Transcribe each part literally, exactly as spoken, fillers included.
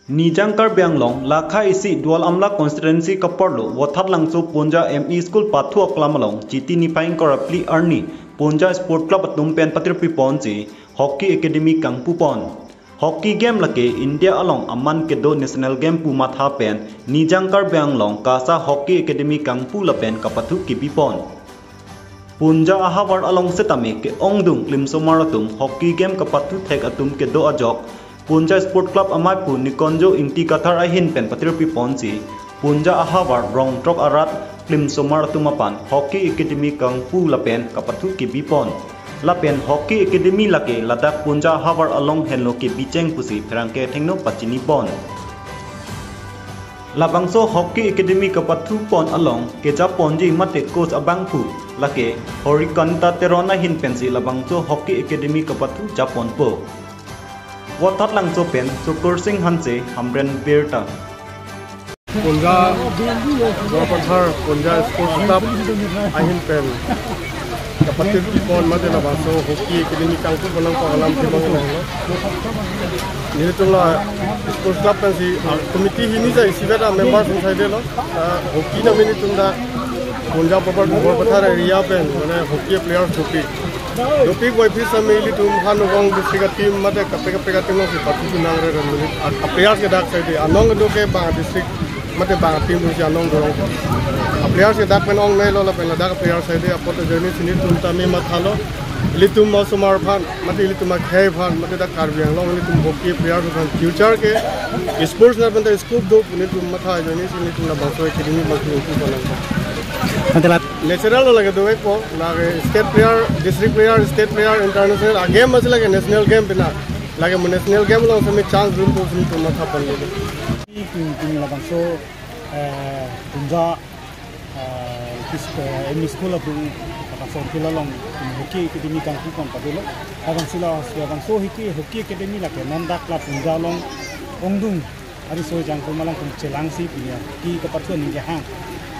Nijang Karbi Anglong, lakha isi Duar Amla constituency kaparlo Vothatlangso Punja M E School pathu aklam along Chiti niphai ingkoi ra phli arni Punja Sport Club atum pen patirpi ponsi Hockey Academy kangpu pon. Hockey game lake India along aman kedo national game pu matha pen Nijang Karbi Anglong KASA Hockey Academy kangpu lapen kapathu kebi pon. Punja ahavar along setame ke-ongdung klimsomar atum hockey game kapathu thek atum kedo ajok Punja Sport Club amei pu Nikonjo Ingti Kathar ahin pen patirpi ponsi Punja ahavar rong throk arat klimsomar atum aphan Hockey Academy kangpu lapen kapathu kebi pon. Lapen Hockey Academy lake ladak Punja ahavar along henlo kebi cheng pusi pherangke athengno pachini pon. Labangso Hockey Academy kapathu pon along keja ponji mate coach abangphu lake Horikanta Teron ahin pensi labangso Hockey Academy kapathu ja ponpo. Vothatlangso pen Sukur Singh Hanse, Hamren Birta. Punja Borpathar, Punja Sports Club ahin pen kapatirpi pon mate labangso Hockey Academy kangpu pon nangpo alam thibang lo. Nelitum la Sports Club pensi, ah, committee hini jai isivet a-member sung saidelo. Ah, hockey nang nelitum dak Punja Borpathar, Borpathar area pen mane hockey players dopik. Dopik puvoiphit setame ilitum Haflong district a-team mate kaprek kaprek a-team alongsi participate nangre ran mili. A, a-players ke dak saide anong kedo ke bang district mate bang a-team pusi anong dorong. A-players ke dak pen ong nai lo lapen ladak a-players saide apot ajoine si nelitum tame mathalo. Ilitum osomar aphan mate ilitum akhei aphan mate dak Karbi Anglong ilitum hockey players aphan future ke sports lapen ta scope do pu nelitum matha ajoine si nelitum labangso academy bangso ingpu pon nangpo. Mate la natural lo lake dovekpo, lake state player, district player, state player, international, a-game masi lake national game pina. Lake mo national game along setame chance dunpo pusi nelitum matha ponlo. Pini, pini labangso, eh, Punja, eh, kis-, eh, M E School atum labangso field along, mm, Hockey Academy kangpu pon padolo. Labangso la, labangso Hockey, Hockey Academy lake non dak la Punja along ongdung ariso jangkho malangtum chelangsi pini hockey kapathu aning kehang.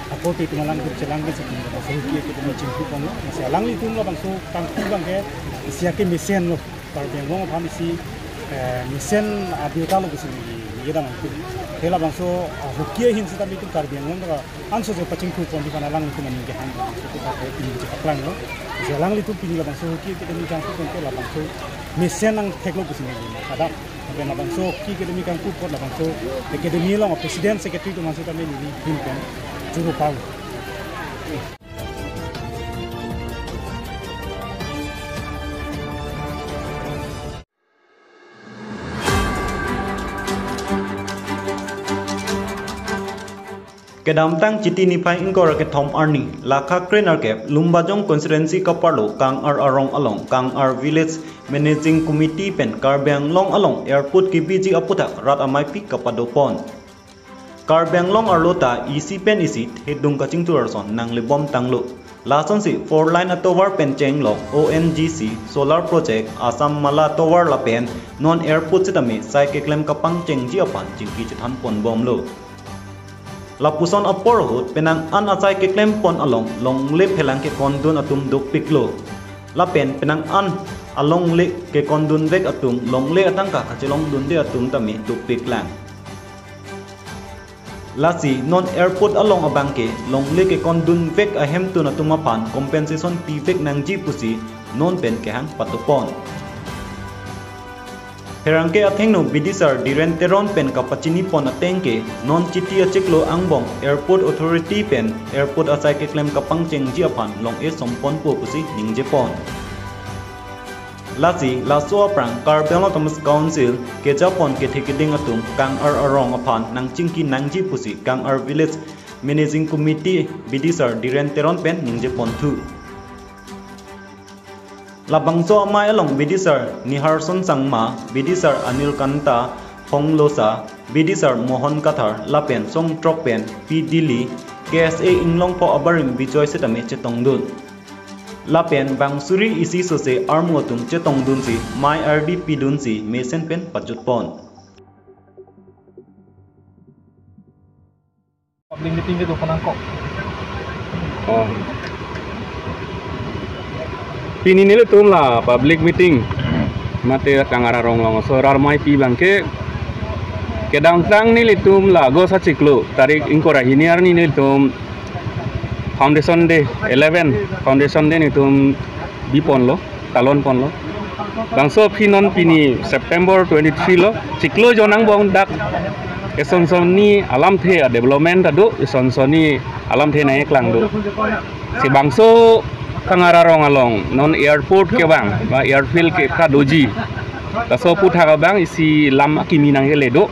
Akorte itum alangtum chelangsi pini labangso Hockey Academy chingpu ponlo. Lasi alanglitum labangso kangpu abangke isi ake mesenlo. Karbi Anglong aphan isi, eh, mesen abirta lo pusi neli, neli kedam angkun. Ke labangso, ah, hockey ahin setame itum Karbi Anglong ta anso je pachingthur ponji aphan alanglitum aning kehang. Labangso ke ta pini je paklanglo. Lasi alanglitum pini labangso Hockey Academy kangpu ponke labangso mesen nangtheklo pusi neli kedam. Lapen labangso Hockey Academy kangpu apot labangso academy along president secretary atum setame neli ahin pen choro palo. Kedamtang Chiti niphai ingkoi ra kethom arni, lakha krenerkep Lumbajong constituency kaparlo Kangar arong along Kangar Village Managing Committee pen Karbi Anglong along airport kebiji aputhak rat ameipi kapado pon. Karbi Anglong arlo ta isi pen isi thedung kachingthur ason nanglebom tanglo. Lasonsi four lane atovar pen chenglok O N G C, solar project, Assam Mala tovar lapen non airport setame sai keklem kapangchengji aphan chingki chethan ponbomlo. Lapuson apor ahut penang an asai keklem pon along longle phelang kekondun atum dopiklo. Lapen penang an alongle kekondunvek atum longle atangka kachelongdunde atum tame dopiklang. Lasi non airport along abangke longle kekondunvek ahemtun atum aphan compensation pivek nangji pusi non pen kehang pato pon. Pherangke athengno bidisar Dhiren Teron pen kapachini pon ateng ke non Chiti achiklo angbong airport authority pen airport asai keklem kapangchengji aphan long-e som ponpo pusi ningje pon. Lasi laso aphrang Karbi Anglong Autonomous Council kejapon kethe keding atum Kangar arong aphan nangchingki nangji pusi Kangar Village Managing Committee bidisar Dhiren Teron pen ningje ponthu. Labangso amei along bidisar Niharson Sangma, bidisar Anil Kanta, Phonglosa, bidisar Mohan Kathar, lapen songtrok pen P Dili, K S A Inglongpho abarim Bijoy setame chetongdun. Lapen bang suri isi sose armu atum chetongdunsi mei ardi pidunsi mesen pen pajut pon. Public meeting kedo pon nangkok. Oh. Pini nelitum la public meeting mate Kangar arong along so rat ameipi abangke Kedamtang nelitum la August achiklo tarik ingkoi ra hini arni nelitum Foundation Day, eleven Foundation Day nelitum biponlo, talon ponlo. Bangso aphi non pini September twenty-three lo, chiklo jon angbong dak isonsoni alamthe a-development ta do, isonsoni alamthe nangkeklang do. Si bangso Kangar arong along non airport kevang, ba airfield ke kadoji. Laso aphuthak abang isi lam akimi nangkele do.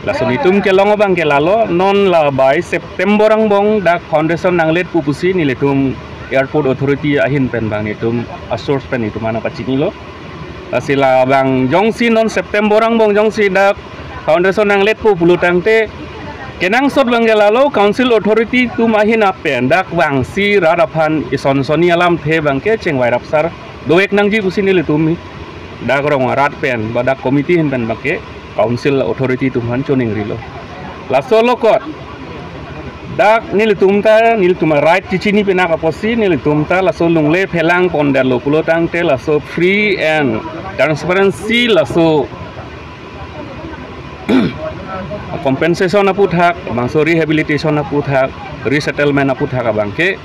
Laso nelitum kelong abang ke lalo, non la bai September angbong dak foundation nanglet pu pusi nelitum airport authority ahin pen bang nelitum a-source pen nelitum aphan pachinilo. Lasi labang jongsi non September angbong jongsi dak foundation nanglet pu pulo tangte, kenangsot abang ke lalo council authority atum ahin pen dak vangsi rat aphan isonsoni alamthe abang ke chengvai rapsar dovek nangji pusi nelitum dak rong arat pen ba dak committee ahin pen abang ke council authority atum aphan choningrilo. Laso along kot dak nelitum ta, nelitum a-right chichini penak apotsi nelitum ta laso lungle phelang pondetlo pulo tangte laso free and transparency laso compensation aphuthak, bangso rehabilitation aphuthak, resettlement aphuthak abang ke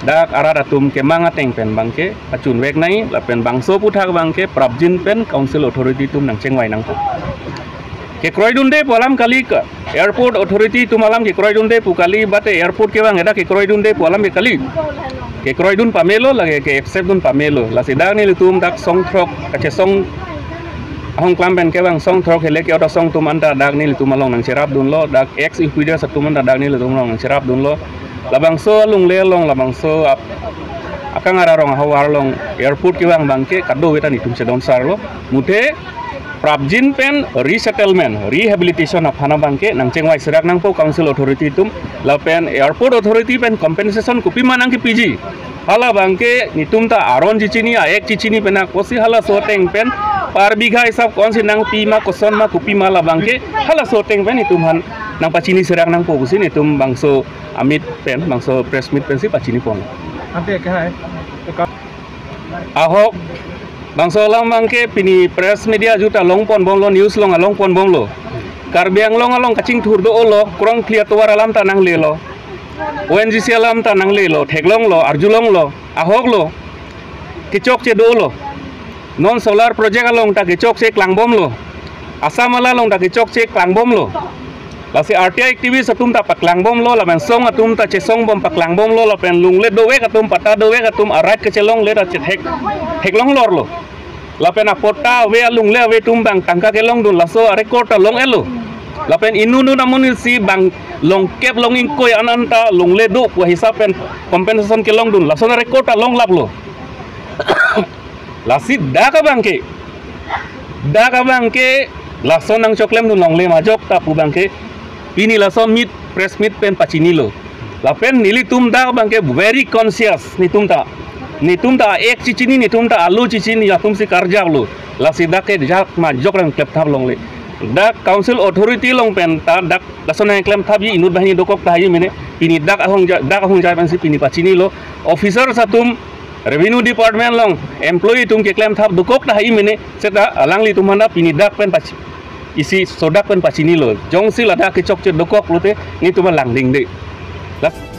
dak arat atum kemang ateng pen abang ke pachunvek nai, lapen bangso aphuthak abang ke prapjin pen council authority atum nangchengvai nangpo. Kekroidunde pu alam kali ke, airport authority atum alam kekroidunde pu kali, bate airport kevang ke dak kekroidunde pu alam ke kali. Kekroidun pamelo, lake ke-accept dun pamelo. Lasi dak nelitum dak song throk, kachesong ahongklam pen kevang song throk hele ke-ot asong atum anta dak nelitum along nangcherapdunlo, dak ex-U P D S atum anta dak nelitum along nangcherapdunlo. Labangso alungle along, labangso ap-, a-Kangar arong ahavar along airport kevang abang ke kadokave ta nelitum chedonsarlo. Muthe prapjin pen resettlement, rehabilitation aphan abang ke nangchengvai serak nangpo council authority atum, lapen airport authority pen compensation kopima nangkepiji, hala abang ke nelitum ta aron chichini, a-act chichini penak apotsi halaso ateng pen per bigha hisap konsi nangpima, kosonma, kopima, labang ke halaso ateng pen nelitum aphan nangpachini serak nangpo pusi nelitum bangso amit pen, bangso press meet pensi pachinipon. Ante ke hai. Ahok, bangso alam abang ke pini press media juta longponbomlo, news along alongponbomlo. Karbi Anglong along kachingthur dolo, krongphli atovar alam ta nanglelo, O N G C alam ta nanglelo, theklonglo, arjulonglo, ahoklo, kechokche dolo. Non solar project along ta kechokche klangbomlo, Assam ala along ta kechokche klangbomlo. Lasi R T I activist atum ta paklangbomlo, lapen song atum ta chesongbom paklangbomlo, lapen lungle dovek atum, patta dovek atum, a-right kachelongle ta chethek, theklonglorlo. Lapen apatta ave, alungle ave atum abang tangka kelongdun, laso a-record ta long-etlo. Lapen inut inut amonit si bang longkep long ingkoi an anta lungle do pu ahisap pen compensation kelongdun, laso a-record ta longlaplo. Lasi dak abang ke, dak abang ke laso nangchoklemdun longle majok ta pu abang ke pini laso meet, press meet pen pachinilo. Lapen nelitum dak abang ke very conscious nelitum ta. Nelitum ta a-act chichini, nelitum ta alu chichini, atumsi karjaplo. Lasi dak ke jak majok nangklepthap longle. Dak council authority along pen ta dak laso nangklemthapji inut banghini dokok tahai mene. Pini dak ahongjai, dak ahongjai pensi pini pachinilo. Officers atum, revenue department along employee atum keklemthap dokok tahai mene, seta alanglitum aphan ta pini dak pen pachi-, isi sodak pen pachinilo. Jongsi ladak kechokche dokok pulote nelitum langdingde. Lak-